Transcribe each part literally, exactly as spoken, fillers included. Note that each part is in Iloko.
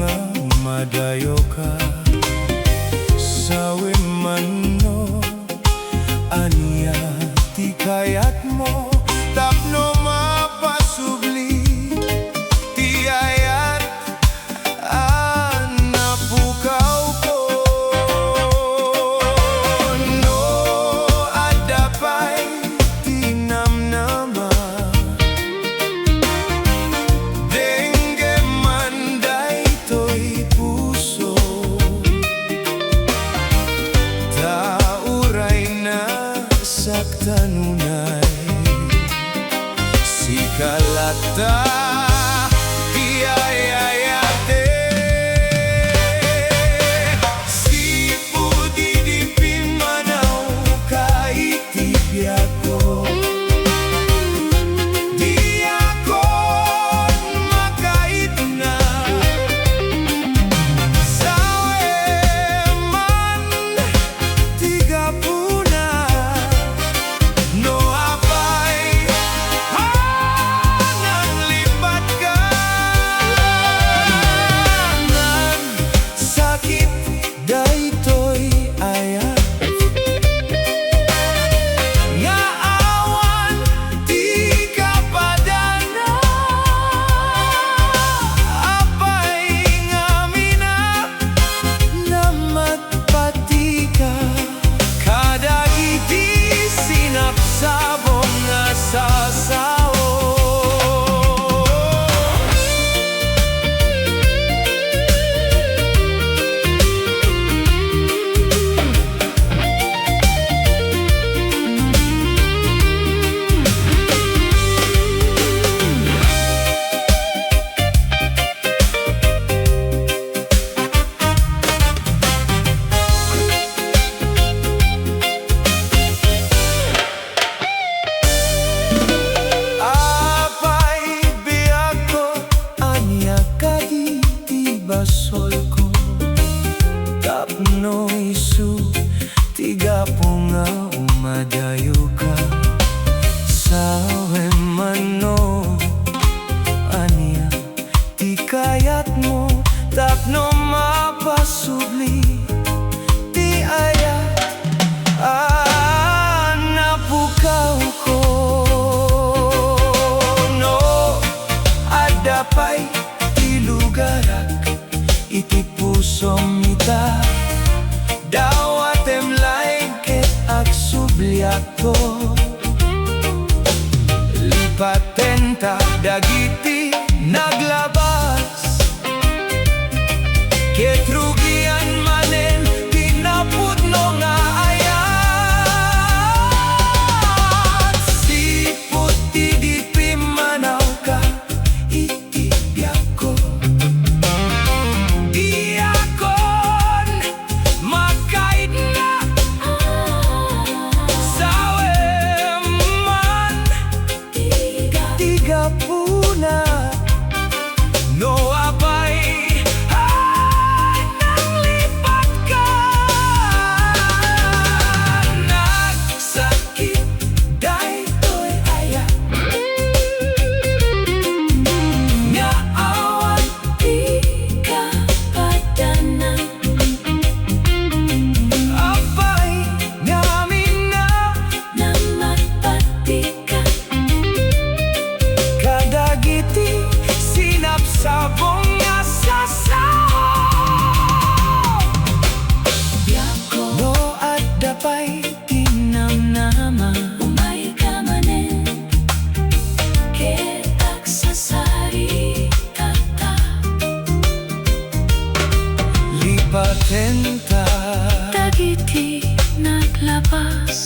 nga madayoka. Sawem man no ania ti kayatmo tapno mapasubli ti ayat a napukawko. No adda pay ti namnama, denggem man daytoy puso, ta uray nasaktan unay. Sika latta ti ay-ayatek. Sipud idi pimmanawka iti biagko, diakon makaitna. Sawem man ti gapuna, no apay a nanglipatka. Nagsakit daytoy ayat nga awan ti kapadanna. Apay ngamin a namatpatika kadagiti sinapsabong nga sasao. Apay biagko, ania kadi ti basolko? Tapno isu ti gapu nga umadayoka. Sawem man no ania ti kayatmo tapno mapasubli ti ayat a napukawko. No adda pay ti lugarak iti pusom ita, dawatem laeng ket agsubliakto. Lipatenta dagiti naglabas ket rugian manen ti napudno nga ayat. Sipud idi pimmanawka iti biagko, diakon makaitna. Sawem man ti gapuna, no apay a nanglipatka. Nagsakit daytoy ayat nga awan ti kapadanna. Apay ngamin a namatpatika kadagiti sinapsabong nga sasao. Biagko, no adda pay ti namnama, umayka manen ket agsasarita ta. Lipatenta dagiti naglabas,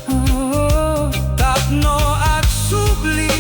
oh, tapno agsubli